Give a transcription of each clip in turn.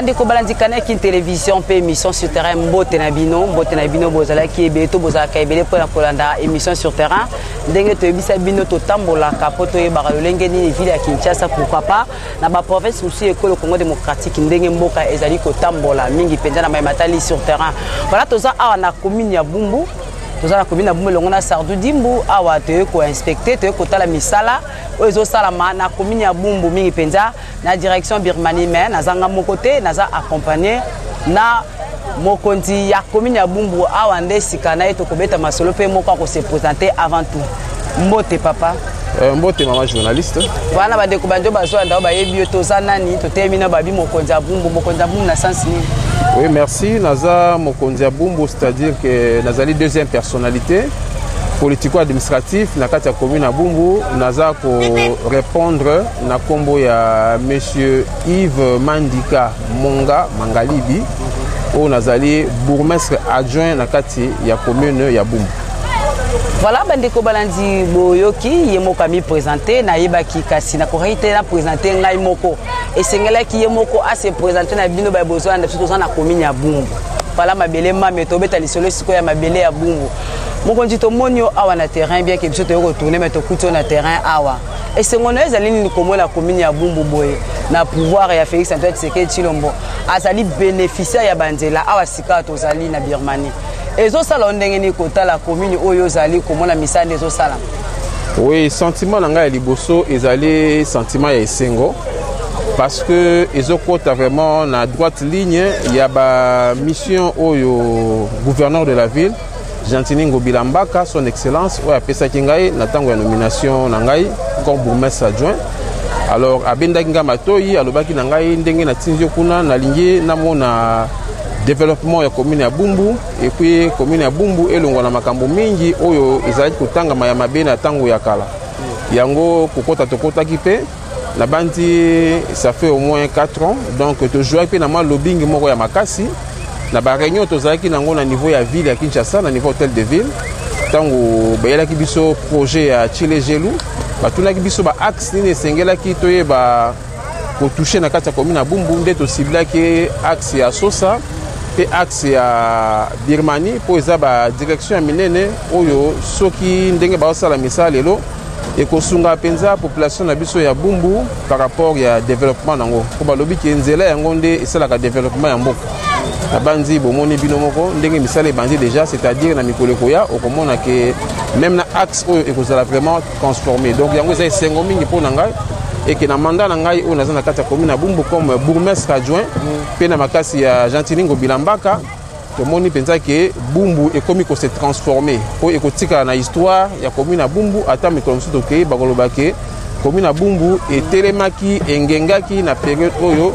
Bandeko balandi Canal Kin Télévision mpe émission sur terrain, mbote na bino, mbote na bino. Bozalaki ebele to bozalaka ebele mpona kolanda émission sur terrain. Ndenge toyebisa bino, totambolaka mpo toyebaka lolenge nini ville ya Kinshasa, pourquoi pas na baprovince mosusu ya ekolo Congo démocratique, ndenge mboka ezali kotambola, mingi mpenza na mayema tali sur terrain. Voilà, toza awa na commune ya Bumbu, toza na commune ya Bumbu elongo na Sardu Dimbu. Awa toye koinspecter, toye kotala misala oyo ezosalama na commune ya Bumbu, mingi mpenza na direction Birmanie. Mais nazanga moko te, naza accompagné na mokonzi ya commune ya Bumbu. Awa nde sika na ye tokobeta masolo mpe moko akose présenter. Avant tout, mbote papa. Mbote mama journaliste. Wana bandeko banjo bazwanda oyo bayebi yo, toza nani? Totelemi na babi mokonzi ya Bumbu. Mokonzi ya Bumbu na sens nini? Oui, merci. Naza mokonzi ya Bumbu, c'est-à-dire que nazali deuxième personnalité politico-administratif na kati ya commune ya Bumbu. Naza korépondre na nkombo ya monsieur Yves Mandika Monga Mangalibi, oyo nazali bourgmestre adjoint na kati ya commune ya Bumbu. Voilà, bandeko balandi, boyoki ye moko amiprésenter. Nayebaki kasi nakokaki te na présenter ngai moko, esengelaki ye moko ase présenter na bino. Baye bozolanda biso, toza na commune ya Bumbu. Voilà, mabele mame, tobeta lisolo sikoyo ya mabele ya Bumbu. Mokonzi, tomoni yo awa na terrain, bien ke biso toyei kotourner, mais tokuti yo na terrain awa. Esengo na yo ezali nini komona commune ya Bumbu boye na pouvoir ya Félix Antoine Tshisekedi Tshilombo, azali bénéficiaire ya banzela? Awa sika tozali na Birmanie. Ezosala yo ndenge nini kotala commune oyo ozali komona misala nde ezosalama? Oui, sentiment na ngai ya liboso ezali sentiment ya esengo, parce que ezokota vraiment na droite ligne ya bamission oyo gouverneur de la ville Gentini Ngobila Mbaka, son excellence, oyo apesaki ngai na ntango ya nomination na ngai comme bourgmestre adjoint. Alors abendaki ngai matoi, alobaki na ngai: ndenge natindi yo kuna, nalingi namona développement ya commune ya Bumbu, et puis commune ya Bumbu elongwa na makambo mingi oyo ezalaki kotangama ya mabe na ntango ya kala. Yango kokota tokotaki mpe nabandi, ça fait au moins 4 ans. Donc tozwaki mpe na mwa lobbying moko ya makasi na baréunion tozalaki nango na niveau ya ville ya Kinshasa, na niveau hôtel de ville. Ntango bayelaki biso projet ya Tshilejelu, batunaki biso baaxe nini esengelaki toyeba kotoucher na kati ya commune ya Bumbu. Nde tociblaki axe ya Sosa mpe axe ya Birmanie, mpo eza badirection ya minene oyo soki ndenge bazosala misala lelo, ekosunga mpenza population na biso ya Bumbu par rapport ya développement nango, mpo balobi ke nzela yango nde esalaka développement ya mboka. Nabandi bomoni bino moko ndenge misala ebandi déjà, c'est-à-dire na mikolo ekoya okomona ke même na axe oyo ekozala vraiment transformé. Donc yango eza esengo mingi mpo na ngai eke na mandat na ngai oyo naza na kati ya commune ya Bumbu comme bourgmestre adjoint, mpe na makasi ya Gentini Ngobila Mbaka, tomoni mpenza ke Bumbu ekomi kose transformer, mpo ekotikala na histoire ya commune ya Bumbu. Ata mikolo mosusu tokei, bakoloba ke commune ya Bumbu etelemaki, engengaki na période oyo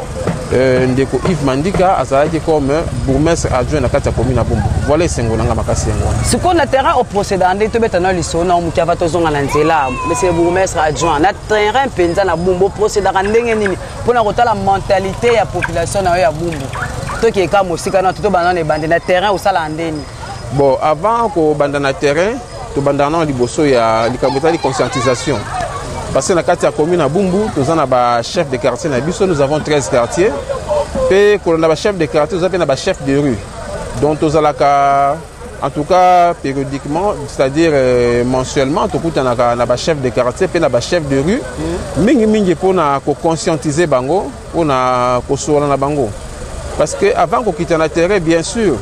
ndeko Yves Mandika azalaki comme bourgmestre adjoint na kati ya commune ya Bumbu. Voilà, esengo na nga makasi yango wana. Sikoyo na terrain oprocéda nde? Tobeta na lisolo na moki ava tozonga na nzela. Monsieur bourgmestre adjoint, na terrain mpenza na Bumbu, oprocédaka ndenge nini mpona kotala mentalité ya population na yo ya Bumbu? Tokeka mosika na to tobanda na ebande, na terrain osalaka ndeni? Bon, avant kobanda na terrain, tobandaka nano liboso ya likambo etali conscientisation, parce que na kati ya commune ya Bumbu toza na bachef de quartier na biso. Nous avons 13 quartiers, mpe kolanda bachef de quartier, toza mpe na bachef de rue. Donc tozalaka en tout cas périodiquement, c'est-à-dire mensuellement, tokutanaka na bachef de quartier mpe na bachef de rue, mingimingi mpona koconscientiser bango, mpona kosola na bango, parce que avant kokita na terrain, bien sûr,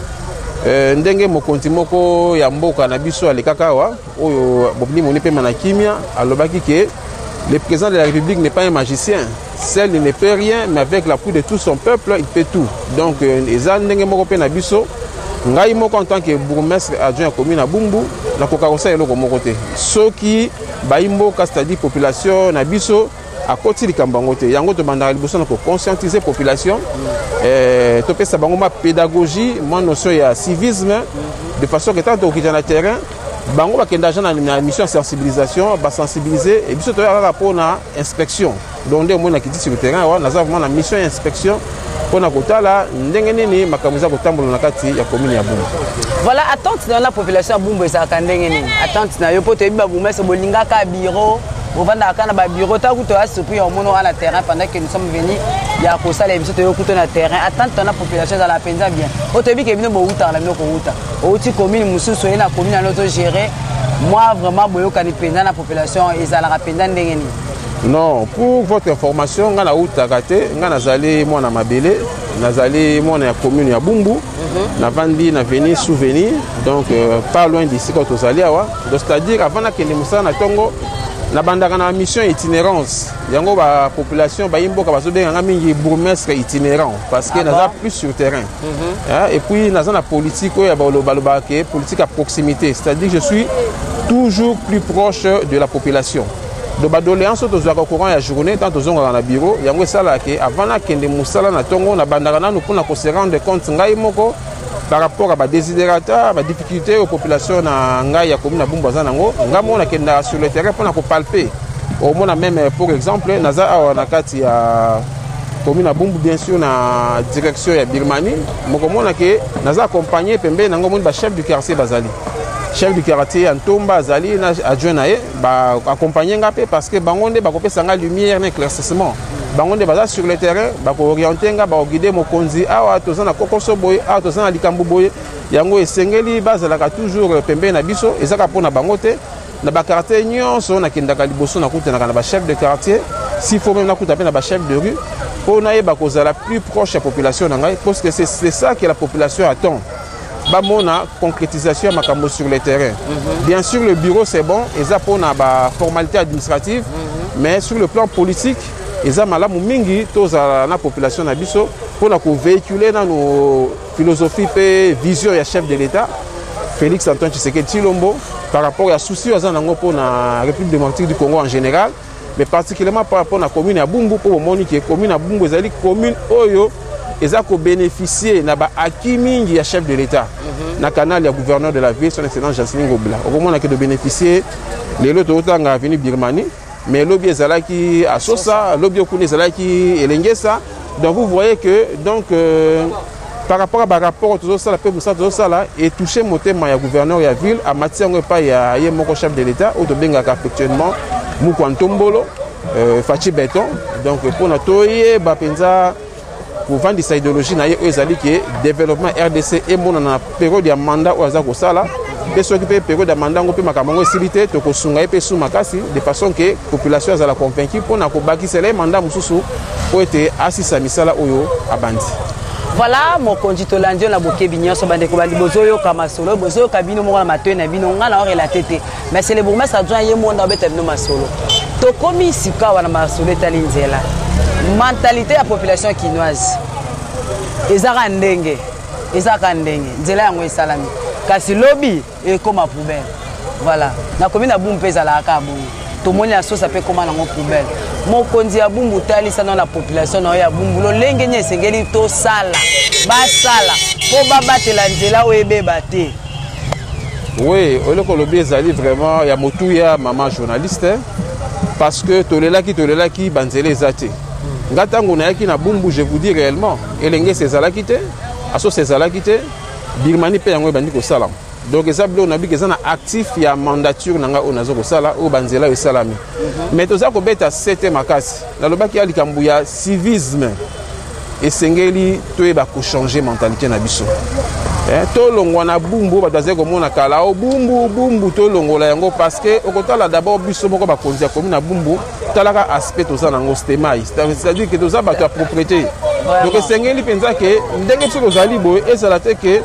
ndenge mokonzi moko ya mboka na biso alekaka awa, oyo bobimi moni pema na kimia, alobaki ke le président de la République n'est pas un magicien. Seul, il ne peut rien, mais avec l'appui de tout son peuple, il peut tout. Donc eza ndenge moko mpe na biso. Ngai moko en tant que bourgmestre adjoint ya commune ya Bumbu, nakoka kosala eloko moko te soki bayi mboka, c'est-à-dire population na biso, akoti likambo yango te. Yango tobandaka liboso na koconscientiser population, topesa bango mwa pédagogie, mwa notion ya civisme, de façon ke ntango tokokita na terrain, bango bakenda agent na mission ya sensibilisation, basensibiliser, e biso toya kaka mpona inspection. Donc nde omoni nakiti sur le terrain awa, naza vraiment na mission ya inspection mpona kotala ndenge nini makambo eza kotambola na kati ya commune ya Bumbu. Voilà, attente na yo na population ya Bumbu ezalaka ndenge nini? Attente na yo, mpo toyebi babourgmestre bolingaka bureau. Bovandaka kaka na babureau. Ta kutu ya surpris ya omona wana terrain pendant que nous sommes venus ya kosala biso, toyo kutu na terrain. Attente na population ezala mpenza bien. Oyo toyebi ke bino bowutaka na bino kowuta, outi commune mosusu, oye na commune yango, ozogérer moi vraiment boyokani mpenza na population ezalaka mpenza ndenge nini? Non, pour votre information, nga nautaka te. Nga nazali mwana mabele, nazali mwana ya commune ya Bumbu. Navandi na avenue Souvenir, donc pas loin d'ici quand tozali awa. Donc c'est-à-dire, avant nakende mosala na ntongo, nabandaka na mission itinérance. Yango bapopulation bayi mboka bazobenganga mingi bourgmestre itinérant, parce que Ah naza bon? plus sur terrain. Hein, et puis naza na politique oyo ya balobaka ke politique à proximité, c'est-à-dire je suis toujours plus proche de la population. Donc badoléance oyo tozwaka courant ya journée, tant tozongaka na bureau, yango esalaka ke avant nakende mosala na ntongo, nabandaka nanu mpona kose rendre compte ngai moko par rapport à badesiderata, badifficulté oyo population na ngai ya commune na Bumbu aza nango. Ngai moko nakendaka sur le terrain mpona kopalper. Omona même, pour exemple, naza awa na kati ya commune ya Bumbu, bien sûr na direction ya Birmanie. Mokomona ke naza accompagné, pembeni nango omoni bachef du quartier bazali. Chef du quartier ya Ntomba azali na adjoint na ye, baaccompagne nga mpe, parce que bango nde bakopesa nga lumière na éclaircissement. Bango nde baza sur le terrain, bakooriente nga, bakoguide mokonzi: awa toza na kokoso boye, awa toza na likambo boye. Yango esengeli bazalaka toujours pembeni na biso. Ezaka mpona bango te. Na baquartier nyonso nakendaka liboso, nakutanaka na bachef de quartier, s'il faut même nakuta mpe na bachef de rue, mpo nayeba kozala plus proche ya population na ngai, parce que c'est ça que la population attend, bamona concrétisation ya makambo sur le terrain. Bien sûr, le bureau, c'est bon, eza mpona baformalité administrative, mais sur le plan politique, eza malamu mingi tozala na population na biso mpona kovéhicule nano philosophie mpe vision ya chef de l'État Félix Antoine Tshisekedi Tshilombo, par rapport ya souci oyo aza nango mpona République démocratique du Congo en général, mais particulièrement par rapport na commune ya Bumbu, mpo bomoni ke commune ya Bumbu ezali commune oyo eza kobénéficie na baacquis mingi ya chef de l'État na canal ya gouverneur de la ville, son excellence Gentiny Ngobila. Okomona ke tobénéficie lelo, tozotanga avenue Birmanie, mais lobi ezalaki Asosa, lobi okuna ezalaki Elengesa. Donc vous voyez que donc par rapport à barapport tozosala mpe mosala tozosala etouche motema ya gouverneur ya ville, amati yango epai ya ye moko chef de l'État oyo tobengaka affectueusement Mukwa Ntombolo, Fatshi Béton. Donc mpona toyeba mpenza kovandisa idéologie na ye oyo ezali ke développement RDC emonana na période ya mandat oyo aza kosala. Mpe soki mpe période ya mandat yango mpe makambo yango esili te, tokosunga ye mpe su makasi, de façon ke population azala convaincu mpona kobakisela ye mandat mosusu mpo ete asisa misala oyo abandi. Voilà, mokonzi, tolandi yo na bokebi nyonso. Bandeko bandi, bozoyoka masolo, bozoyoka bino moko na matoi na bino. Ngai na orelate te, mais c'est le bourgmestre adjoint ye monda obeta bino masolo. Tokomi sika wana, masolo etali nzela. Mentalité ya population kinoise ezaka ndenge, ezaka ndenge nzela yango esalami, kasi lobi ekóma poubelle. Voilà, nakomi na Bumbu mpe ezalaka kaka bongo. Tomoni na Sosa mpe ekóma nango poubelle. Mokonzi ya Bumbu, talisa nano na population na yo ya Bumbu lolenge nini esengeli tosala, basala mpo babatela nzela oyo ebeba te. Oui, eloko olobi ezali vraiment ya motuya, mama journaliste, parce que tolelaki, tolelaki, banzela eza te. Nga ntango nayaki na Bumbu, je vous dis réellement, Elengesi ezalaki te, Asosa ezalaki te, Birmanie mpe yango ebandi kosalama. Donc eza biloko na biki eza na actif ya mandature na ngai oyo naza kosala, oyo banzela oyo esalami. Mais toza kobeta sete makasi. Nalobaki ya likambo ya civisme, esengeli toyeba kochange mentalité na biso. Tolongwa na Bumbu bato bazali komona kala o Bumbu Bumbu, tolongola yango, parce que okotala d'abord biso moko bakonzi ya commune na Bumbu, talaka aspect toza nango stemai, c'est-à-dire ke toza bato ya propriété. Donc esengeli mpenza ke ndenge biso tozali boye, ezala te ke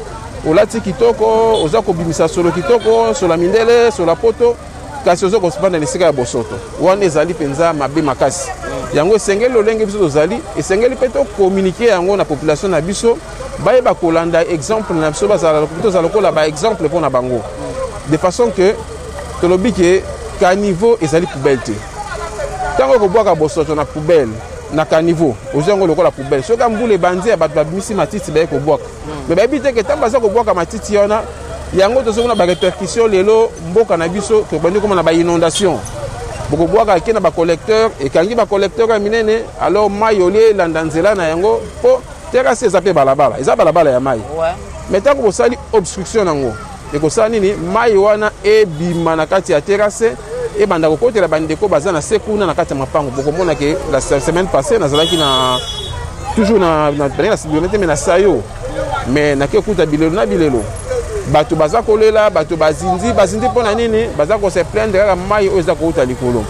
olati kitoko, oza kobimisa solo kitoko, sola mindele, sola poto, kasi oza kofanda na esika ya bosoto. Wana ezali mpenza mabe makasi. Yango esengeli lolenge biso tozali, esengeli mpe tocommuniquer yango na population na biso, bayeba kolanda exemple na biso, bazala, tozala lokola baexemple mpo na bango, de façon que tolobi ke caniveau ezali poubelle te. Ntango okobwaka bosoto na poubelle na caniveau, ozwi yango lokola poubelle. Soki mbula ebandi ya bato babimisi matiti, baye kobwaka, mais bayebi te ke ntango baza kobwaka matiti wana, yango tozomona barépercussion lelo. Mboka na biso tobandi komona bainondation. Bokobwaka eke na bacollecteur, ekangi bacollecteur ya minene. Alors mai olie elanda nzela na yango, mpo terrasse eza mpe balabala, eza balabala ya mai. Mais ntango bosali obstruction nango, ekosala nini? Mai wana ebima na kati ya terrasse. Ebanda kokotela bandeko baza na se kuna na kati ya mapango. Bokomona ke la semaine passée nazalaki na toujours na na na te, mais na sayo, mais nake kuta bilelo na bilelo, bato baza kolela, bato bazindi, bazindi mpo na nini? Baza kose plaindre kaka mai oyo eza kouta likolo.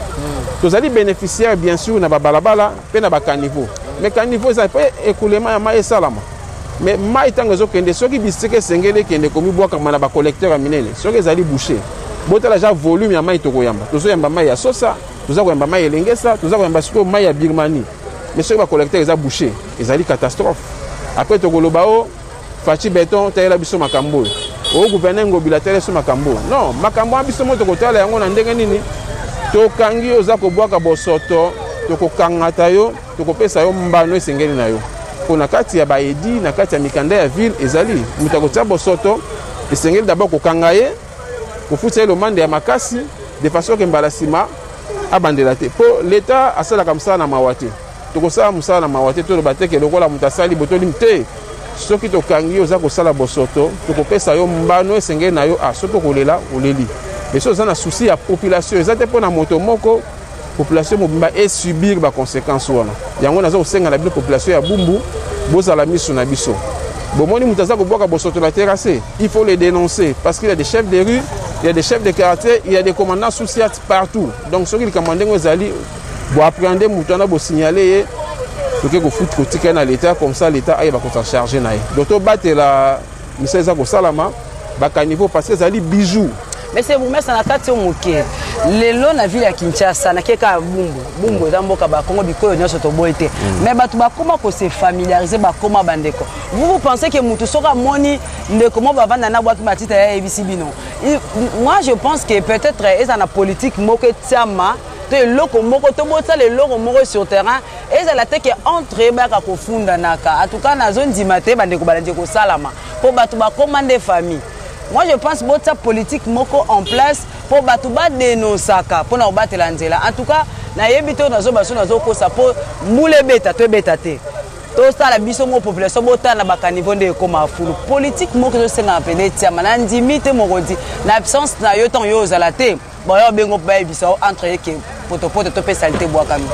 Tozali bénéficiaire bien sûr na babalabala mpe na bacaniveau, mais caniveau eza mpe écoulement ya mai esalama. Mais mai ntango ezokende, soki bisika esengeli ekende komibwakama na bacollecteur ya minene, soki ezali bouché, botala ja volume ya mai tokoyamba. Tozoyamba mai ya Sosa, toza koyamba mai Elengesa, toza koyamba sikoyo mai ya Birmanie, mais soki bacollecteur eza bouché, ezali catastrophe. Après tokoloba o Fatshi Béton tayela biso makambo oyo, o gouverneur Ngobila tayela biso makambo oyo. Non, makambo wana biso mo tokotala yango na ndenge nini. Tokangi yo, oza kobwaka bosoto, tokokangata yo, tokopesa yo mbano esengeli na yo, mpo na kati ya baédit, na kati ya mikanda ya ville, ezali moto akotia bosoto, esengeli d'abord kokanga ye, kofutisa ye lomande ya makasi, de façon ke mbala nsima abandela te. Mpo l'État asalaka mosala na mawa te. Tokosala mosala na mawa te. Toloba te ke lokola moto asali botolimi te. Soki tokangi yo, oza kosala bosoto, tokopesa yo mbano esengeli na yo. A soki okolela, oleli, mais soki oza na souci ya population, eza te mpo na moto moko, population mobimba esubir baconséquence wana. Yango naza kosenga na bino, population ya Bumbu, bozala miso na biso. Bomoni moto aza kobwaka bosoto na terrasse, il faut les dénoncer, parce qu'il y a des chefs de rue, il y a des chefs de quartier, il y a des commandants sous-ciat partout. Donc soki likambo ya ndenge ezali, boappréhender moto wana, bosignale ye, toke kofuta, kotika ye na l'État, comme ça l'État ayeba kosa charge na ye. Donc tobatela misala eza kosalama, bacaniveau, parce que ezali bijou. Mais c'est bourgmestre, na kati oyo moke, lelo na ville ya Kinshasa, nake kaka Bumbu. Bumbu eza mboka bakongo, bikoyo nyonso toboyi te, mais bato bakóma kose familiariser, bakóma bandeko. Vous, vous pensez que mutu soki amoni ndeko mo bavanda na bwaki matita ya yebisi bino? Moi je pense que peut-être eza na politique moko etiama to eloko moko to bosala eloko moko sur terrain, ezala te ke entre bayaka kofundanaka. En tout cas nazondima te, bandeko balandi kosalama mpo bato bakóma nde famille. Moi je pense botia politique moko en place mpo bato badénonsaka mpona kobatela nzela. En tout cas nayebi te, nazoba so nazokosa, mpo mbula ebeta to ebeta te, tosala biso mo population, botala na bacaniveau nde ekóma fulu. Politique moko ezosengaka pene etiama. Na ndimi te, mokonzi, na absence na yo, ntango yo ozala te, boya obengo mpo bayebisa yo entre ye ke potopoto to mpe saleté ebwakami.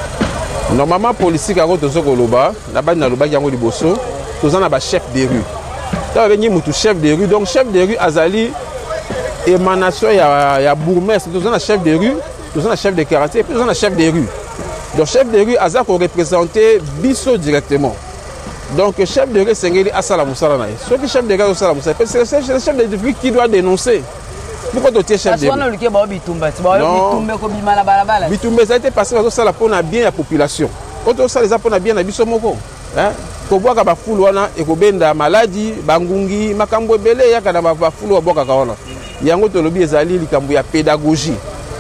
Normalement politique yango toza koloba na bani, nalobaki yango liboso, toza na bachef de rue. Ntango babengi mutu chef de rue, donc chef de rue azali émanation ya bourgmestre. Toza na chef de rue, toza na chef de quartier, puis toza na chef de rue. Donc chef de rue aza koreprésente biso directement. Donc chef de rue esengeli asala mosala na ye. Soki chef de rue azosala mosala, c'est le chef de rue qui doit dénoncer. Pourquoi totie chef de wana? Oluki bao bitumba ti bitumba ekobima na balabala. Bitumba ezali te, parce que bazosala mpona bien ya population. Oyo tozosala eza mpona bien na biso moko. Kobwaka bafulu wana ekobenda maladi, bangungi, makambo ebele eyaka na bafulu babwakaka wana. Yango tolobi ezali likambo ya pédagogie,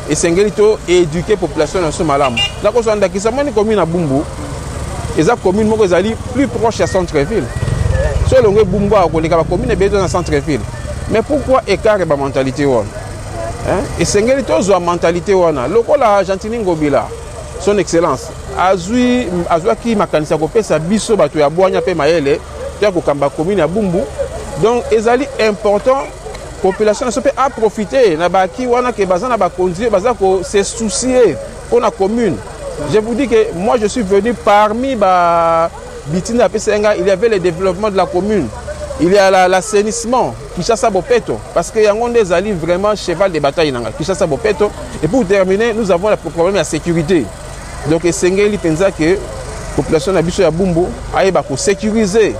esengeli to éduquer population na biso malamu. Nakozwa ndakisa, moni commune ya Bumbu eza commune moko ezali plus proche ya centre ville. So elongo Bumbu awa koleka bacommune ebele to na centre ville, mais pourquoi écart ya bamentalité wana? Esengeli tozwa mentalité wana lokola Gentiny Ngobila, son excellence, azwi azwaki makanisi ya kopesa biso bato ya bwanya mpe mayele to ya kokamba commune ya Bumbu. Donc ezali important population na biso mpe aprofite na baki wana ke baza na bakonzi oyo baza kose soucier mpo na commune. Je vous dis que moi je suis venu, parmi ba bitinda apesa ngai, il y avait le développement de la commune, il y a l'assainissement, Kinshasa bopeto, parce que yango nde ezali vraiment cheval de bataille nanga, Kinshasa bopeto. Et pour terminer, nous avons le problème ya sécurité. Donc esengeli mpenza ke population na biso ya Bumbu ayeba kosécuriser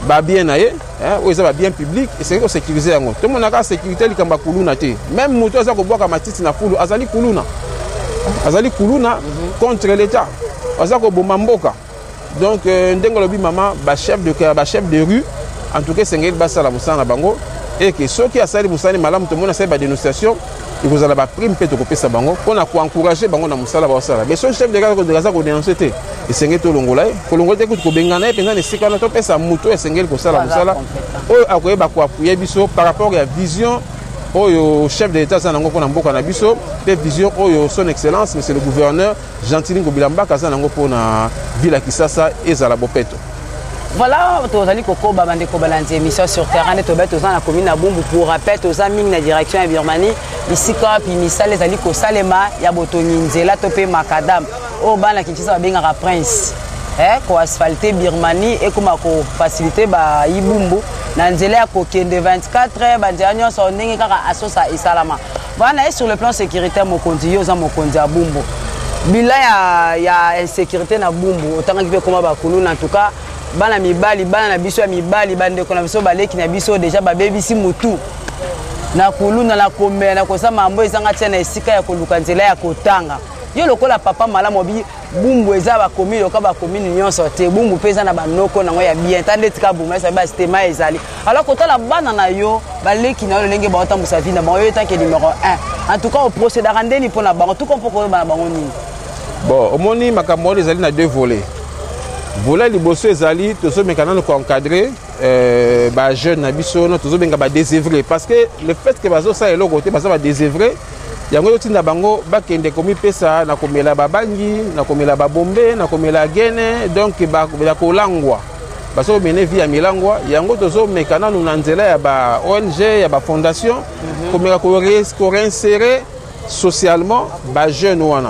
babien na ye oyo eza babien public. Esengeli kosécuriser yango. Tomonaka sécurité likambo ya kuluna te. Même moto aza kobwaka matiti na fulu azali kuluna, azali kuluna contre l'État, aza koboma mboka. Donc ndenge olobi mama, bachef de rue, en tout cas esengeli basala mosala na bango, eke soki asali mosala malamu, tomoni asali badénonciation, ekozala baprime mpe tokopesa bango mpona koencourager bango na mosala baosala. Mais soki chef de quartier aza kodénonce te, esengeli tolongola ye, kolongola te kutu, kobengana ye mpenza na esika wana, topesa moto oyo esengeli kosala mosala, oyo akoyeba koappuyer biso par rapport ya vision oyo chef de l'État aza nango mpona mboka na biso, mpe vision oyo son excellence monsieur le gouverneur Gentiny Ngobila Mbaka aza nango mpona ville ya Kinshasa ezala bopeto. Voilà, tozali kokoba bandeko balandi émission sur terrain nde tobai toza na commune ya Bumbu. Pour rappel, toza mingi na direction ya Birmanie, bisika wapi misala ezali kosalema ya botongi nzela to mpe macadam oyo bana Kinshasa babengaka prince. Koasphalte Birmanie ekoma kofacilite bayi Bumbu na nzela ya kokende 24 banzela nyonso ndenge kaka asosa esalama. Voilà, ye sur le plan sécuritaire, mokonzi, yo oza mokonzi ya Bumbu, bilan ya insécurité na Bumbu, otangaki mpe koma bakuluna. En tout cas bana mibali, bana na biso ya mibali, bandeko na biso, baleki na biso déjà babebisi mutu na kuluna, na komela, na kosala mambo ezanga tia na esika ya koluka nzela ya kotanga. Yo lokola papa malamu, obi Bumbu eza bacommune loka bacommune nyonso te, Bumbu mpe eza na banoko nango ya bien ta ndeti ka Bumbu eza basitema ezali. Alors kotala bana na yo, baleki na yo, lolenge baotambusa vie na bango, yo etanke numéro 1, en tout cas oprocédaka ndeni mpo na bango tuko mpo koyeba na bango nini? Bon, omoni, makambo wana ezali na deux volets. Volet liboso ezali tozomeka nano koencadrer bajeune na biso no tozobenga badésœuvré, parce que le fait que bazosala eloko te, baza badésœuvré. Yango ezotinda bango bakende komipesa na komela babangi, na komela babombe, na komela gene, donc ya kolangwa, bazomener vie ya milangwa. Yango tozomeka nanu na nzela ya ba ONG, ya bafondation, komeka koréinsérer socialement bajeune wana.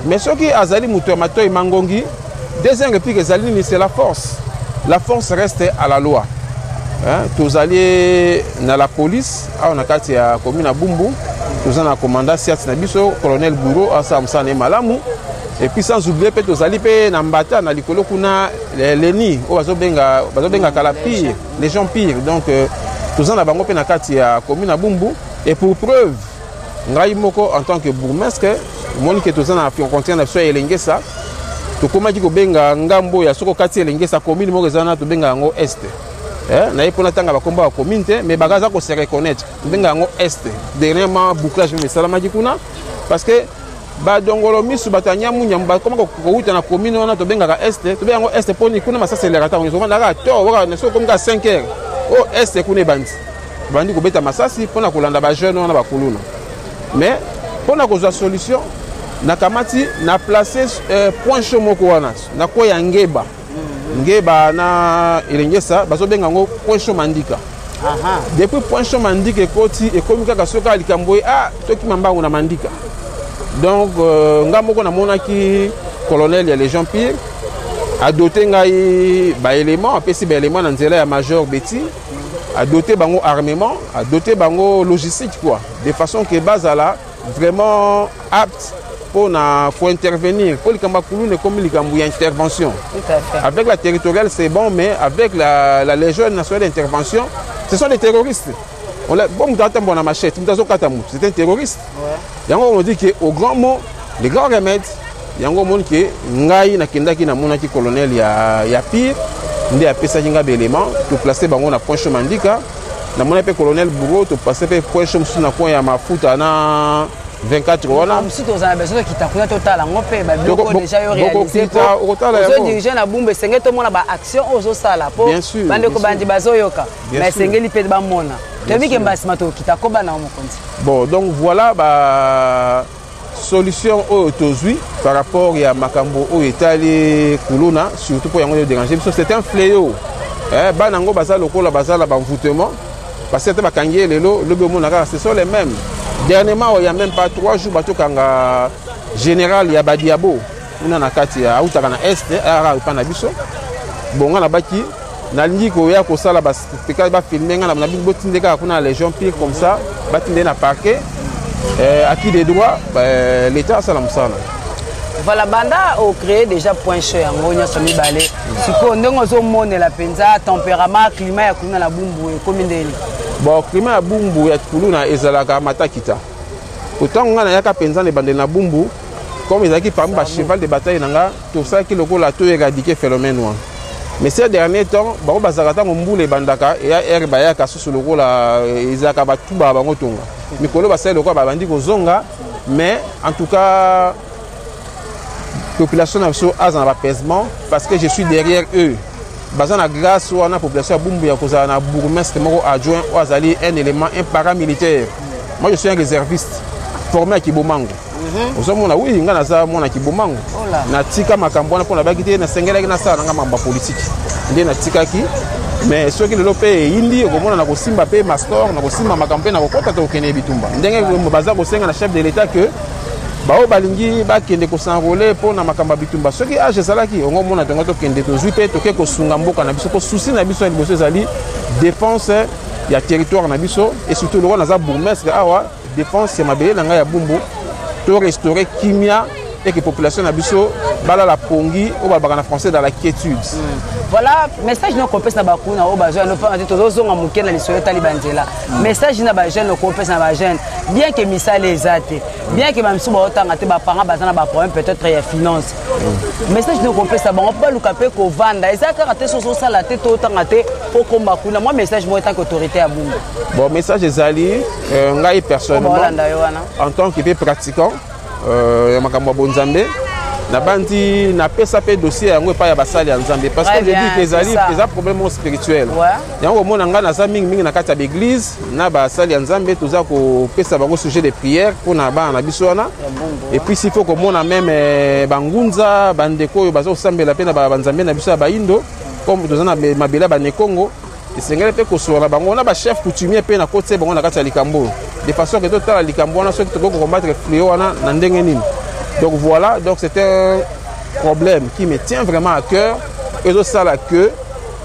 Mais soki azali moto ya matoi mangongi, deuxième réplique ezali nini? C'est la force. La force reste à la loi, hein? Tozali na la police awa na kati ya commune ya Bumbu, toza na commandant siat na biso, colonel Bouro, asala mosala na ye malamu. Et puis sans oublier mpe tozali mpe na mbata na likolo kuna, leni oyo bazobengaka la pire, légion pire. Donc toza na bango mpe na kati ya commune ya Bumbu. Et pour preuve, ngai moko en tant que bourgmestre, omoni ke toza na frontière na biso ya Elengesa, tokomaki kobenga ngambo ya soki okati Elengesa, commune moko eza wana, tobenga yango Est. Naye mpona ntanga bakombo ya commune te, mais bakaza kose reconnaître, tobenga yango Est. Dernièrement bouclage même esalamaki kuna, parce que badongolo misu, bato ya nyamunyamu bakoma kowuta na commune wana tobengaka Est. Tobenga yango Est mponi kuna masasi eleka ntango nyonso, ovandaka to waka soki okomi kaka 5 heures, o Est kuna ebandi, bandi kobeta masasi mpona kolanda bajeune wana bakuluna. Mais mpona kozwa solution, nakamati na place point chaud moko wana na koya Ngeba, Ngeba na Elengesa, bazobenga yango point chaud Mandika. Depuis point chaud Mandika ekoti, ekomi kaka soki kaka likambo ye, ah, tokima mbangu na Mandika. Donc nga moko namonaki colonel ya légion pire adote ngai baélément, apesi baélément na nzela ya major Beti, adote bango armement, adote bango logistique quoi, de façon ke bazala vraiment apte mpona kointervenir, mpo likambo ya kuluna ekomi likambo ya intervention. Tout à fait. Avec la territoriale, c'est bon, mais avec la légion nationale d'intervention, ce sont des terroristes. Bon, moto atambola na machette, moto azokata moto, c'est un terroriste. Yango on dit que au grand mot les grands remèdes. Yango omoni ke ngai nakendaki, namonaki colonel ya pire, nde apesaki ngai baélément, toplace bango na point chaud Mandika. Namoni mpe colonel Bouro, toplace mpe point chaud mosusu na coin ya mafuta na 24 wana. Mosusu tozala besoin tokita kuna, totala yango mpe babiloko déjà yo réalisé. Okotala yango. Ozodirige na Bumbu, esengeli tomona baaction oyo ozosala, mpo bandeko bandi bazoyoka, mais esengeli mpe bamona. Toyebi ke mbasima tokita koba na yo, mokonzi. Bon, donc voilà ba solution oyo tozwi par rapport ya makambo oyo etali kuluna, surtout mpo yango déranger biso. C'est un fléau. Bana yango baza lokola baza na baenvoûtement, parce que ata bakangi ye lelo, lobi omona kaka ce sont les mêmes. Dernièrement, il y a même pas 3 jours, batokanga général ya badiabo kuna na kati ya autaka na Est, ayaka epa na biso. Bon, nga nabaki nalingi koya kosala baspectacle, bafilme nga na botinde kaka kuna na légion pire, comme ça batinde na parquet, acquis des droits, l'État asala mosala. Voilà, banda ocréé déjà point chaud yango nyonso mibale, sikoyo ndenge ozomonela mpenza tempérament, climat ya kuluna na Bumbu ekomi ndeni? Bon, climat ya Bumbu ya kuluna ezalaka matakita. Otango ngai nayaka mpenza na ebandeli na Bumbu, comme ezalaki parmi bacheval de bataille na nga, tosalaki lokola to éradiquer phénomène wana. Mais ces derniers temps, bango bazalaka ntango mbula ebandaka eya aire, bayaka susu lokola ezalaka batubaka bango tonga. Mikolo basali lokola babandi kozonga, mais en tout cas population na biso aza na bapaisement, parce que je suis derrière eux. Baza na grâce wana, population ya Bumbu, ya kozala na bourgmestre moko adjoint oyo azali un élément, un paramilitaire. Moi, je suis un réserviste formé à Kibomango. Ozomona, oui, ngai naza mwana Kibomango. Natika makambo wana mpo nabaki te, nasengelaki nasala nanga makambo ya politike nde natikaki. Mais soki lelo mpe eyindi, okomona na kosimba mpe mastor, na kosimba makambo mpe na kokɔta, tokokende bitumba ndenge baza kosenga na chef de l'État que baoyo balingi bakende kos'enrôler mpo na makambo ya bitumba. Soki age ezalaki ongo omona tongo, tokende, tozwi mpe toke kosunga mboka na biso, po souci na biso ya liboso ezali défense ya territoire na biso et surtout lokola naza bourgmestre awa, défense ya mabele na ngai ya Bumbu, to restaurer kimia et que population na biso balala pongi, oyo balobaka na français dans la quiétude. Voilà message na kopesa na bakuna oyo bazwa no mpona te. Tozozonga moke na lisolo etali banzela. Message na bajeune, okopesa na bajeune, bien que misala eza te, bien que bamisusu baotanga te, baparent baza na baproblème peut-être ya finance, message na okopesa bango mpo baluka mpe kovanda eza kaka te soso osala te to otanga te mpo komba kuna? Mwa message moko etanke autorité ya Bumbu. Bon, message ezali ngai personnellement Baolanda yo wana. En tant que mpe pratiquant ya makambo ya bonzambe, nabandi napesa mpe dossier yango epai ya basali ya Nzambe, parce que je dis que ezali eza problème moko spirituel. Yango komona ngai naza mingimingi na kati ya baeglise na basali ya Nzambe, toza kopesa bango sujet de prière mpona bana na biso wana. Et puis s'il faut komona même bangunza, bandeko oyo baza kosambela mpe na banzambe na biso ya bayindo, comme toza na mabele ya Banekongo, esengeli mpe kosola na bango na bachef coutumier mpe na kotia bango na kati ya likambo oyo, de façon que totala likambo wana soki tokoki kocombattre fléau wana na ndenge nini. Donc voilà, donc c'est un problème qui me tient vraiment à cœur. Ezosala que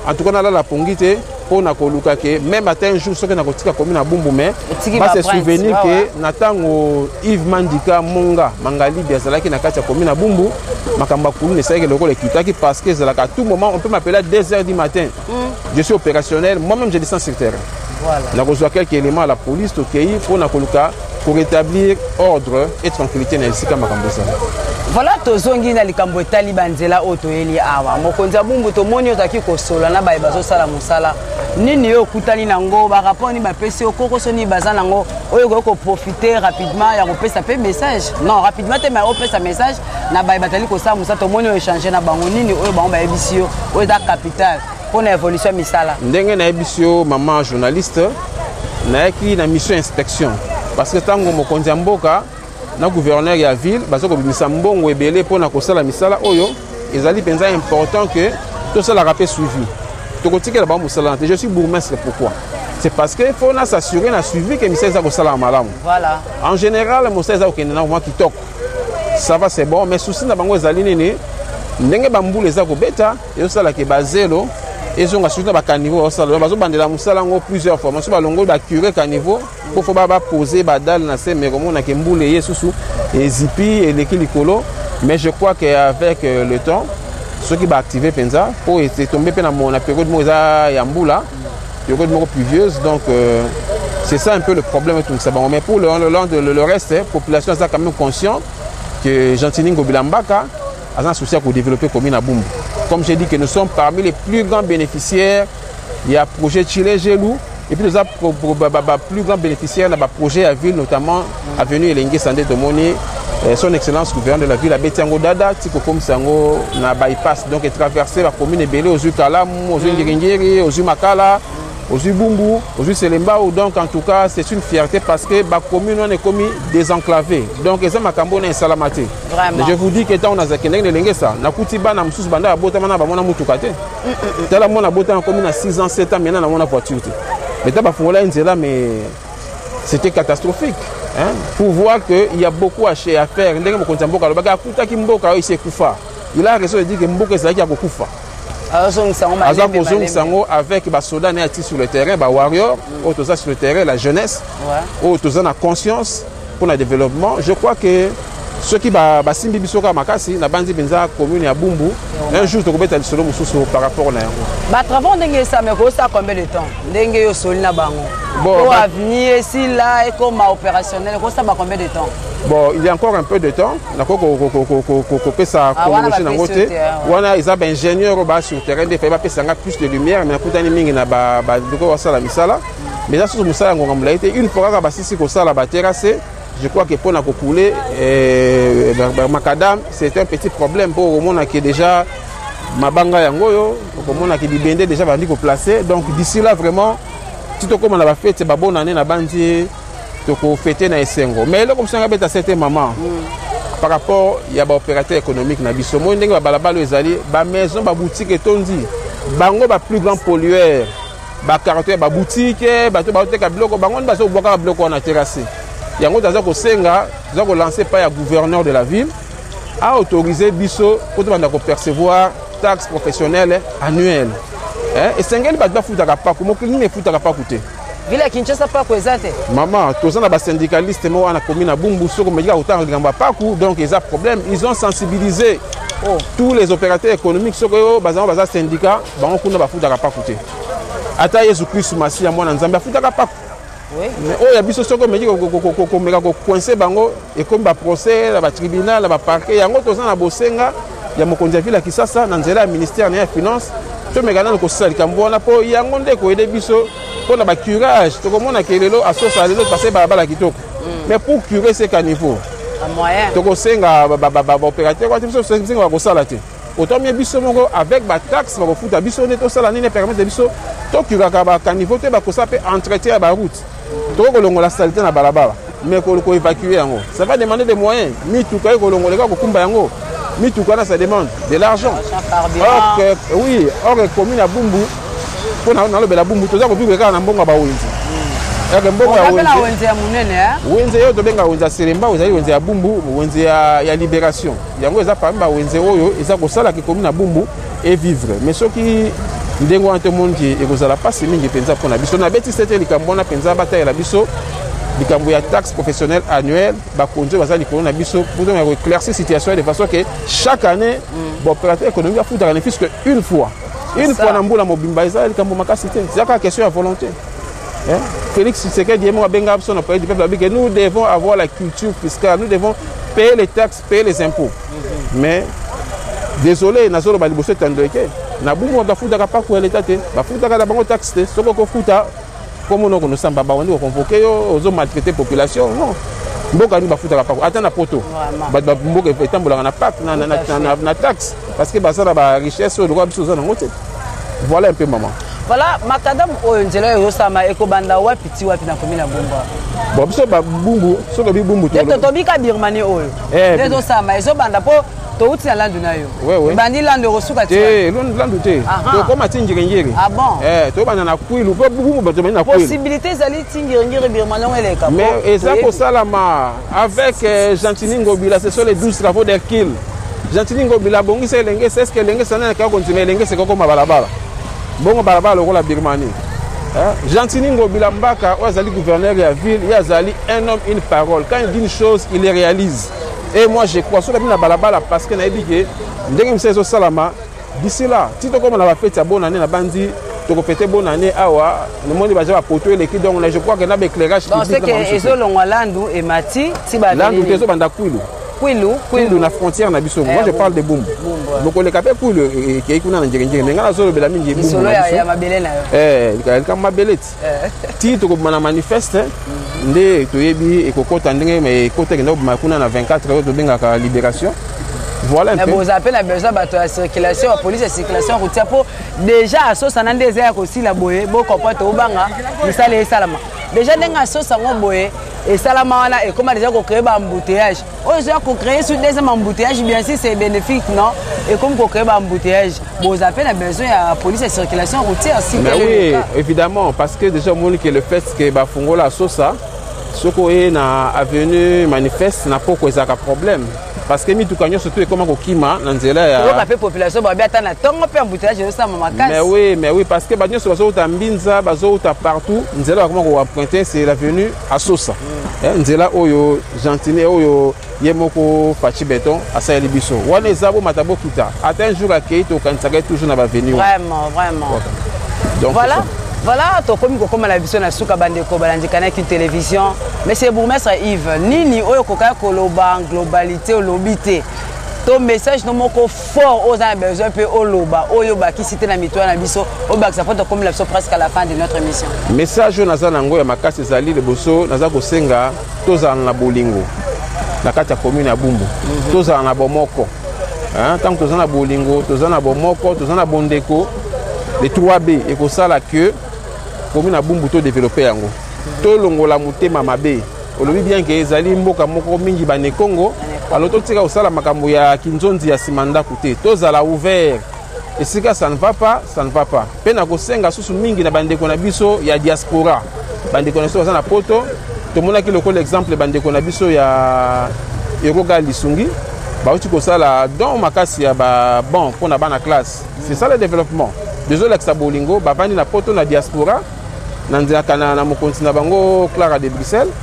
en tout cas nalala pongi te mpo na koluka que même ata un jour soki nakotika komi na Bumbu, mais base souvenir que na ntango Yves Mandika Monga Mangalibi azalaki na kati ya komi na Bumbu, makambo ya kuluna esalaki lokola ekitaki, parce que ezalaka à tout moment, on peut m'appeler à 2 heures du matin, je suis opérationnel, moi-même je descends sur terrain, nakozwa quelques éléments à la police, tokei mpo na koluka pour rétablir ordre et tranquillité na esika makambo ezala. Voilà, tozongi na likambo etali banzela oyo toyeli awa. Mokonzi ya Bumbu, tomoni ozalaki kosola na baye bazosala mosala. Nini yo okutani nango? Barapport nini bapesi yo? Kokoso nini baza nango oyo okoki koprofite rapidement ya kopesa mpe message? Non, rapidement te, mais opesa message na baye bazali kosala mosala. Tomoni oyo échange na bango, nini oyo bango bayebisi yo oyo eza capital mpo na évolution ya misala? Ndenge nayebisi yo, mama journaliste, nayaki na mission inspection, parce que ntango mokonzi ya mboka na gouverneur ya ville baza kobimisa mbongo ebele mpona kosala misala oyo, ezali mpenza important que tosalaka mpe suivi. Tokotikela bango mosala na te. Je suis bourgmestre, pourquoi? C'est parce que faut na s'assurer na suivi que misala eza kosalaka malamu. En général, mosala eza kokende na mwa kitoko, ça va, c'est bon, mais souci na bango ezali nini? Ndenge bambula eza kobeta, ezosalaka bazelo ezonga, surtout na bacaniveau. Bazosala, bazobandela mosala yango plusieurs fois. Mosusu balongoli, bacurer caniveau mpo faut bapose badalles na se, mais komonake mbula eye susu, ezipi, eleki likolo. Mais je crois que avec le temps, soki baactive mpenza, mpo etombe mpe na période moko eza ya mbula, période moko pluvieuse, donc c'est ça un peu le problème etungisa bango. Mais pour le reste, population aza quand même conscient que Gentiny Ngobila Mbaka aza na souci ya kodévelopper commune ya Bumbu. Comme j'ai dit que nous sommes parmi les plus grands bénéficiaires ya projet Tshilejelu, et puis toza plus grand bénéficiaire na baprojet ya ville, notamment avenue Elengesa nde tomoni son excellence gouverneur de la ville abeti yango dada ti kokomisa yango na bypass, donc etraverse bacommune ebele: ozwi Kalamu, ozwi Ngiringiri, ozwi Makala, ozwi Bumbu, ozwi Selembao. Donc en tout cas, c'est une fierté, parce que bacommune wana ekomi désenclavé, donc eza makambo wana esalama te. Je vous dis que ntango nazalaki ndenge na Elengesa, nakuti bana mosusu banda babotama na bamona mutuka te. Tala, mwana abotama komi na 6 ans, 7 ans maintenant, namona voiture te. Mais ta bafungola ye nzela, mais c'était catastrophique, hein? Pour voir que il y a beaucoup à faire. Ndenge mokonzi ya mboka alobaki, akutaki mboka oyo esi ekufa, il a raison de dire que mboka ezalaki ya kokufa. Aza kozongisa yango avec basoda na ye ati sur le terrain, bawarrior oyo toza sur le terrain, la jeunesse oyo toza na conscience pour le développement. Je crois que soki basimbi biso kaka makasi, nabandi mpenza commune ya Bumbu, un jour tokobeta lisolo mosusu par rapport na yango. Batravaux ndenge esama, ekosala combien de temps ndenge yo osoli na bango? Bon, avenue esila, ekoma opérationnel, ekosala combien de temps? Bon, il y a encore un peu de temps. Nakoki kopesa chronologie nango te. Wana eza baingénieur oyo baa sur terrain nde fai bapesa nga plus de lumière, mais nakutani mingi na bandeko basala misala. Mais eza susu mosala ya ngonga molai te. Une fois kaka basisi kosala baterrasse, je crois que mpona kocouler macadam, c'est un petit problème, mpo okomonake déjà mabanga yango oyo, okomonake bibende déjà bandi koplace. Donc d'ici là, vraiment, ti tokóma na bafete babonne année, na bandi Tokofete na esengo. Mais eloko mosusu nanga beta sete, mama, par rapport ya baopérateur économique na biso, moi ndenge babalabala oyo ezali, bamaison, baboutique etondi, bango baplus grand pollueur, bacarton ya baboutique, bato baoteka biloko, bango nde bazobwakaka biloko wana terrasse. Yango toza kosenga, toza kolancer epai ya gouverneur de la ville aautoriser biso po tobanda kopercevoir taxe professionnelle annuelle. Esengeli bato bafutaka paku. Mokili nini efutaka paku te? Ville ya Kinshasa, pako eza te. Mama, toza na basyndicaliste mo wana komi na Bumbu. Soki omeki kaka kotanga likambo ya paku, donc eza problème. Ils ont sensibilisé tous les opérateurs économiques. Soki oyo bazango baza syndicat, bango kuna bafutaka paku te. Ata Yesu Kristu Masiya, mwana Nzambe, afutaka paku. Mais oyo ya biso, soki omeki komeka kocoincer bango, ekomi baprocès na batribunal, na baparquet. Yango toza na bosenga ya mokonzi ya ville ya Kisasa, na nzela ya ministère na ye ya finance, tomeka nano kosala likambo wana, mpo yango nde ekoaider biso mpo na bacurage. Tokomona ke lelo asosa, lelo pase balabala kitoko, mais pour curer ce caniveau, tokosenga baopérateur wana biso, tosenga bakosala te. Autant mieux biso moko, avec bataxe bakofuta biso, nde tosala nini, permettre biso tocuraka bacaniveau te, bakosala mpe entretien ya baroute. Tokoki kolongola saleté na balabala, mais koévacuer yango, ça va demander des moyens. Mituka ye kolongola, eka kokumba yango mituka wana, ça demande de l'argent. Or que, oui, or que commune ya Bumbu, mpo nalobela Bumbu, toza kovivre kaka na mbongo ya bawenze. Eke mbongo ya wenze ya monene. Wenze oyo tobenga wenze ya Selemba ezali wenze ya Bumbu, wenze ya Libération. Yango eza parmi bawenze oyo eza kosalaka commune ya Bumbu evivre. Mais soki ndenge wana tomoni, ekozala mpasi mingi mpenza mpona biso. Nabeti sete likambo wana mpenza, batalela biso likambo ya taxe professionnelle annuelle. Bakonzi oyo baza likolo na biso, pour koéclaircir situation de façon que chaque année baopérateur économique afutaka ne fût-ce que une fois, une fois na mbula mobimba. Eza likambo makasi te, eza kaka question ya volonté. Hein? Félix Tshisekedi ye moko abenga biso na Palais du Peuple, abi que nous devons avoir la culture fiscale, nous devons payer les taxes, payer les impôts. Mais désolé, nazoloba liboso etando eke na Bumbu, bafutaka paku ya leta te, bafutaka na bango taxe te. Soki okofuta, komona okonosamba, bawandi koconvoquer yo, ozomaltraiter population. Non, mboka nini bafutaka paku? Ata na Poto, bato mboka etambolaka na pak na taxe, parce que baza na barichesse oyo lokola biso oza nango te. Voilà un peu, maman. Voilà, macadam oyo, nzela oyo ezosalama, ekobanda wapi ti wapi na commune ya Bumbu? Bon, biso babumbu, soki obi Bumbu, tobika Birmanie oyo nde ezosalama, ezobanda mpo touti na Landu na yo, ebandi Landu, ekosuka? Te, Landu te, tokóma ti Ngiringiri. Ah bon? Tobanda na Kwilu, mpo Bumbu bato bandi na Kwilu. Possibilité ezali ti Ngiringiri, Birmanie yango eleka? Mais eza kosalama avec Gentini Ngobila. Ce sont les 12 travaux d'Hercule. Gentini Ngobila abongisa Elengesa. Est ce que Elengesa nani akaka kondima Elengesa ekokoma balabala bongo, balabala lokola Birmanie? Gentini Ngobila Mbaka oyo azali gouverneur ya ville, ye azali un homme, une parole. Quand il dit une chose, il les réalise. Et moi je crois, soki abi na balabala, parce que nayebi ke ndenge misala ezosalama, d'ici là ti tokóma na bafeti ya bonne année, na bandi tokofete bonne année awa, namoni baza bapoto eleki. Donc je crois que na baéclairage. Donc c'est que ezolongwa Landu, emati ti? Landu te, ezobanda Kwilu. Kwilu. Kwilu, na frontière na biso. Moi je parle de Bumbu. Bokoleka mpe Kwilu, ekei kuna na Ngiringiri, mais ngai nazolobela mingi Bumbu ya mabele na yo. Likambo mabele ti ti tokobima na manifeste, nde toyebi ekokɔta ndenge ekota, ekenda kobima kuna na 24 oyo tobengaka Libération. Voilà un peu. Boza mpe na besoin bato ya circulation, ya police ya circulation routière, mpo déjà asosana nde eza ya kosila boye. Bocomprendre, tobanga misala esalama déjà ndenge asosango boye, esalama wana, ekóma déjà kocréer baembouteillage oyo ezoya kocréer sur deuxième embouteillage. Bien sûr, c'est bénéfique, non? Ekomi kocréer baembouteillage. Boza mpe na besoin ya police ya circulation routière si? Mais oui, évidemment, parce que déjà omoni que le fait que bafungola asosa, soki oye na avenue Manifeste na poko, ezalaka problème, parce que mituka nyonso to ekóma kokima na nzela ya Oyoka mpe population babi, ata na ntongo mpe embouteillage ezosalama makasi. Mais oui, mais oui, parce que bato nyonso bazouta Mbinza, bazouta partout, nzela bakoma koemprunter, c'est l'avenue Asosa. Nzela oyo Gentini, oyo ye moko Fatshi Béton asaleli biso wana, eza bomata bokita. Ata un jour akei, tokanisaka ye toujours na baavenue. Vraiment, vraiment. Donc voilà, voilà, tokomi kokóma na biso na suka. Bandeko balandikanaki télévision, monsieur bourgmestre Yves, nini oyo okokaki koloba en globalité olobi te, to message no moko fort oyo oza na besoin mpe oloba, oyo obakisi te na mitoya na biso, obakisa, mpo tokomi na biso presque à la fin de notre émission? Message oyo naza nango ya makasi ezali: liboso, naza kosenga tozala na bolingo na kati ya commune ya Bumbu, tozala na bomoko. Ntango toza na bolingo, toza na bomoko, toza na bondeko, le 3B ekosala ke commune ya Bumbu todévelopper yango. Tolongola motema mabe. Olobi bien ke ezali mboka moko mingi bane Congo. Alors totika kosala makambo ya kinzonzi ya nsima ndako te, tozala ouvert. Esika ça ne va pas, ça ne va pas. Mpe nakosenga susu mingi na bandeko na biso ya diaspora, bandeko na biso baza na poto. Tomonaki lokola exemple bandeko na biso ya Eroga Lisungi bauti kosala don makasi ya babon mpo na bana classe. C'est ça le développement. Tozolakisa bolingo, bavandi na poto na diaspora, na nzelaka na mokonzi na bango Clara de Bruxelles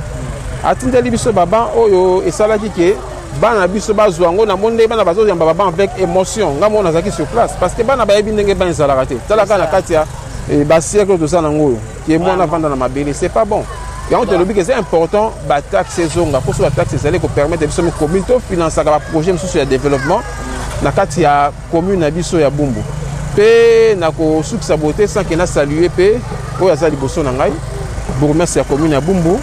atindeli biso baban oyo esalaki ke bana biso bazwa yango. Namoni ndenge bana bazoyamba baban avec émotion. Nga moko nazalaki sur place, parce que bana bayebi ndenge ban ezalaka te. Talaka na kati ya basiècle toza nango oyo ke mwana avanda na mabele, c'est pas bon. Yango tolobi ke c'est important bataxe ezonga, mpo so bataxe ezali kopermettre biso commune tofinansaka baprojet mosusu ya développement na kati ya commune na biso ya Bumbu. Mpe nakosukisa boye te sans ke nasalue mpe oyo aza liboso na ngai, bourgmestre ya commune ya Bumbu,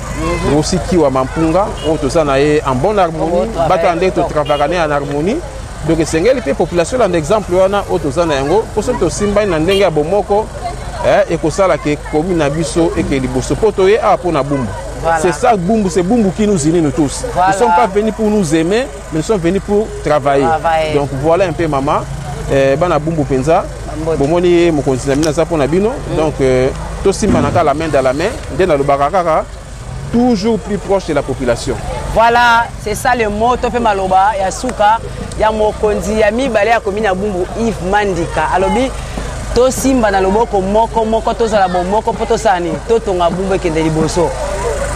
Rosi Kiwa Mampunga, oyo toza na ye en bonne harmonie. Batala ndenge totravaka ne en harmonie. Donc esengeli mpe population elanda exemple wana oyo toza na yango, mpo soki tosimbani na ndenge ya bomoko, ekosala ke commune na biso eke liboso, mpo toye awa mpo na Bumbu. Voilà. C'est ça Bumbu, c'est Bumbu qui nous unit nous tous. Voilà. Nous ne sommes pas venus pour nous aimer, mais nous sommes venus pour travailler. Travailler. Donc voilà un peu maman, bana Bumbu penza, Bambote. Bomoni mokonzi na bino aza mpo na bino. Donc tosimbanaka la main dans la main, nde nalobaka kaka toujours plus proche de la population. Voilà, c'est ça le mot. Tope maloba ya suka ya mokonzi ya mibale ya commune ya Bumbu, Yves Mandika. Alobi tosimba na loboko moko moko, tozala bomoko mpo tosala nini? Totonga Bumbu ekende liboso.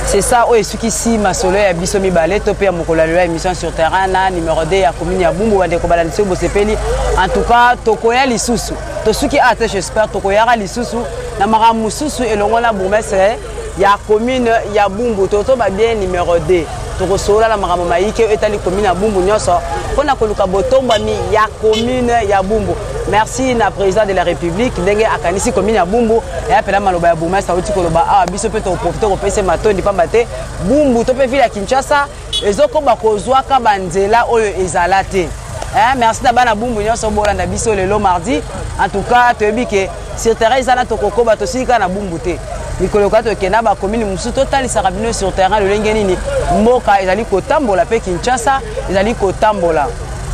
C'est ça oyo esukisi masolo ya biso mibale to mpe ya mokolo ya lelo ya émission sur terrain na numéro 2 ya commune ya Bumbu. Bandeko balandi, soki bosepeli, en tout cas tokoya lisusu. Tosuki ate, j'espère tokoyaka lisusu na makambo mosusu elongo na bourgmestre ya commune ya Bumbu. Totoba bien numéro 2, tokosolola na makambo mayike oyo etali commune ya Bumbu nyonso mpona koluka botombwami ya commune ya Bumbu. Merci na président de la République ndenge akanisi commune ya Bumbu. Eya mpena maloba ya bourgmestre auti koloba awa. Biso mpe tokoprofite kopesa matondi, pamba te Bumbu to mpe ville ya Kinshasa ezokoba kozwaka banzela oyo ezala te. Merci na bana Bumbu nyonso bolanda biso lelo mardi. En tout cas toyebi ke sur terrain eza na tokokoba, tosili kaka na Bumbu te. Mikolo kaka tokenda bacommune mosusu, totalisaka bino sur terrain lolenge nini mboka ezali kotambola mpe Kinshasa ezali kotambola.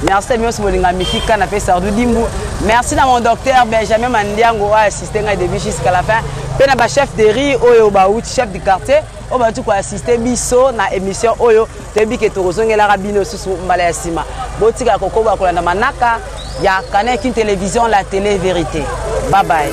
Merci nyonso bolinga Miki Kana mpe Sardu Dimbu. Merci na mon docteur Benjamin Mandiango oyo assiste ngai début jusqu'à la fin, mpe na bachef de rue oyo bauti, chef du quartier oyo bauti koassiste biso na émission oyo. Toyebi ke tokozongelaka bino susu mbala ya nsima. Botikala kokoba kolanda manaka ya Canal Kin Télévision, la télé vérité. Bye bye.